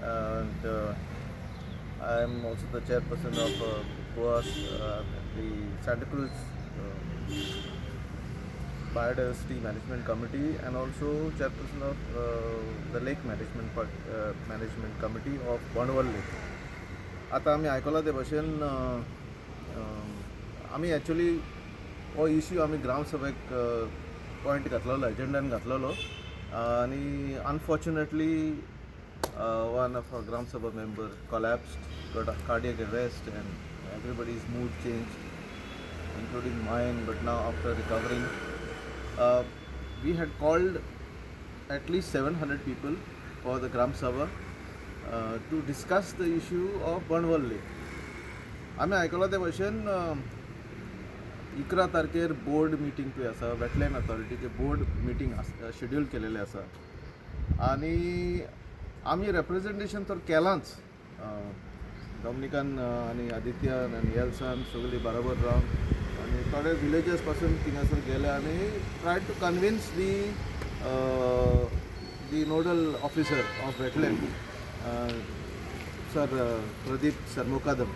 And I am also the chairperson of Goa's, the Santa Cruz Biodiversity Management Committee and also chairperson of the Lake Management Management Committee of Bondwal Lake. आतां आमी आयकलां ते भशेन आमी actually हो issue आमी ग्रामसभेक point घातलेलो, एजेंडान घातलेलो आनी unfortunately one of our Gram Sabha member collapsed, got a cardiac arrest and everybody's mood changed, including mine. But now after recovering, we had called at least 700 people for the Gram Sabha to discuss the issue of Bondwal Lake. आमी आयकलां ते भशेन 11 तारखेर board meeting पळय आसा, wetland ऑथॉरिटीचे board meeting schedule केलेलें आसा आनी आमी रेप्रेजेंटेशन तर केलांच, डॉमनिकान आनी आदित्यान आनी एल्सान सगळीं बरोबर रावन आनी थोडे विलेजर्स पासून थिंगासर गेले आनी try to convince the nodal officer of wetland, sir Pradeep Sarmokadam.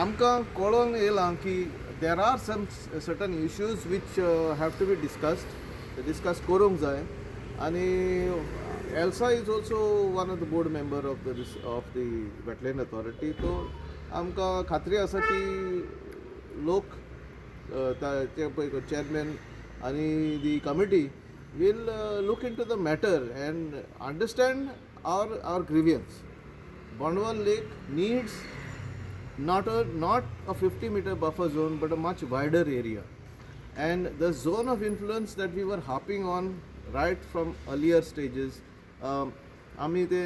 आमकां कळोन येयलां की there are some certain issues which have to be discussed, discuss करूंक जाय आनी Elsa is also one of the board member of the wetland authority. तो आमकां खात्री आसा की लोक ते पळय चेअरमॅन आनी the committee will look into the matter and understand our grievance. Bondwal Lake needs not a 50-meter buffer zone but a much wider area, and the zone of influence that we were harping on right from earlier stages, आमी ते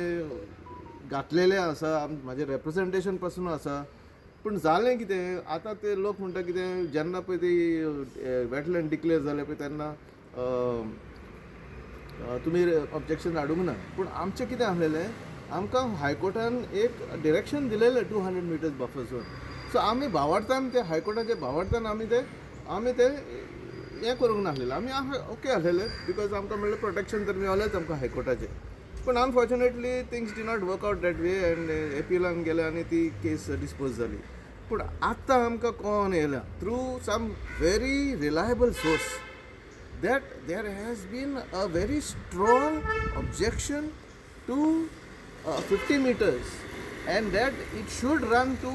घातलेले आसा, म्हाजें representation पासून आसा. पूण जालें कितें, आतां ते लोक म्हणटा कितें, जेन्ना पळय ती वेटलँड डिक्लेअर जालें पळय तेन्ना तुमी ऑब्जेक्शन हाडूंक ना. पूण आमचें कितें आसलेलें, आमकां हायकोर्टान एक direction दिलेलें, 200 meters buffer zone. So आमी भावार्थान ते हायकोर्टाचे भावार्थान आमी ते हें करूंक नासलेलें. आमी ओके आसलेले because आमकां म्हणलें प्रोटेक्शन तर मेवलेंच आमकां हायकोर्टाचें. पूण unfortunately things did not work out that way and एपिलान गेले आनी ती केस डिस्पोज जाली. पूण आतां आमकां कळोन येयल्या through some very reliable source that there has been a very strong objection to 50 meters and that it should run to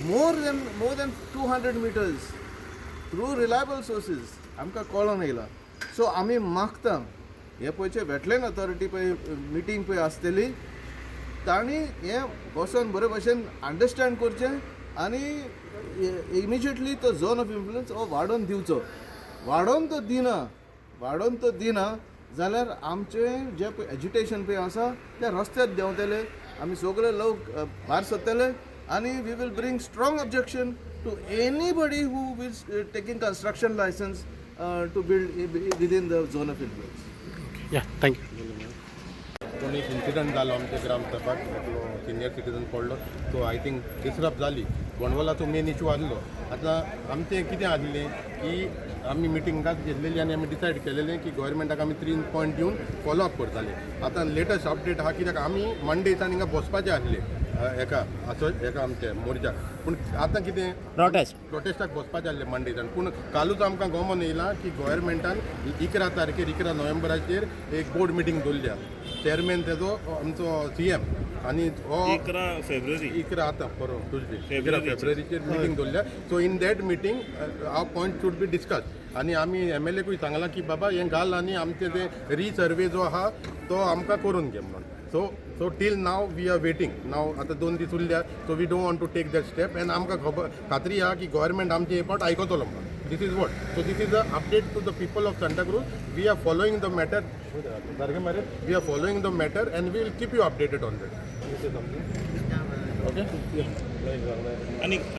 more than 200 meters through reliable sources आमकां कळोन येयला. सो आमी मागता, हे पळयचे वेटलँड ऑथॉरिटी पळय मिटींग पळय आसतली, तांणी हें बसोन बरे भशेन अंडरस्टँड करचें आनी इमिजिएटली तो झोन ऑफ इन्फ्लुयन्स हो वाडोवन दिवचो. वाडोवन तो दिना, वाडोवन तो दिना जाल्यार आमचें जें पळय एजिटेशन पळय आसा तें रस्त्यार देंवतले. आमी सगळे लोक भायर सरतले आनी we will bring strong objection to anybody who is taking construction license to build within the zone of influence. Yeah, thank you. पूण एक इन्सिडंट जालो आमच्या ग्रामसभाक, एकलो सिनियर सिटीजन पडलो. सो I think disturb जाली. बोंडवलाचो मेन इशू आसलो. आतां आमचें कितें आसलें की आमी मिटिंगाक घेतलेली आनी आमी डिसायड केलेलें की गोवोरमेंटाक आमी तीन पॉयंट दिवन फॉलो अप करताले. आतां लेटस्ट अपडेट आहा, कित्याक आमी मंडेच्यान हिंगा बसपाचे आसले हेका असो हेका आमचे मोर्चाक. पूण आतां कितें प्रोटेस्ट. प्रोटेस्टाक बसपाचें आसलें मंडेच्यान. पूण कालूच आमकां गोमोन येयलां की गोवोरमेंटान 11 तारखेर, 11 नोव्हेंबराचेर एक बोर्ड मिटींग दवरल्या. चेअरमॅन तेजो आमचो सीएम आनी हो 11 फेब्रुवारी. 11, आतां बरो ट्युजडे, 11 फेब्रुवारीचेर मिटींग दवरल्या. So in that meeting our point should be discuss. आनी आमी एमएलएकूय सांगलां की बाबा हें घाल आनी आमचें तें रिसर्वे जो आहा तो आमकां करून घे म्हणून. So till now we are waiting now. आतां 2 दीस उरल्या, so we don't want to take that step and आमकां खबर खात्री आहा की गोवोरमेंट आमचे हे पावट आयकतलो म्हणून. This is what, so this is the update to the people of Santa Cruz. We are following the matter सारकें मरे, we are following the matter and we will keep you updated on that. Okay. आनी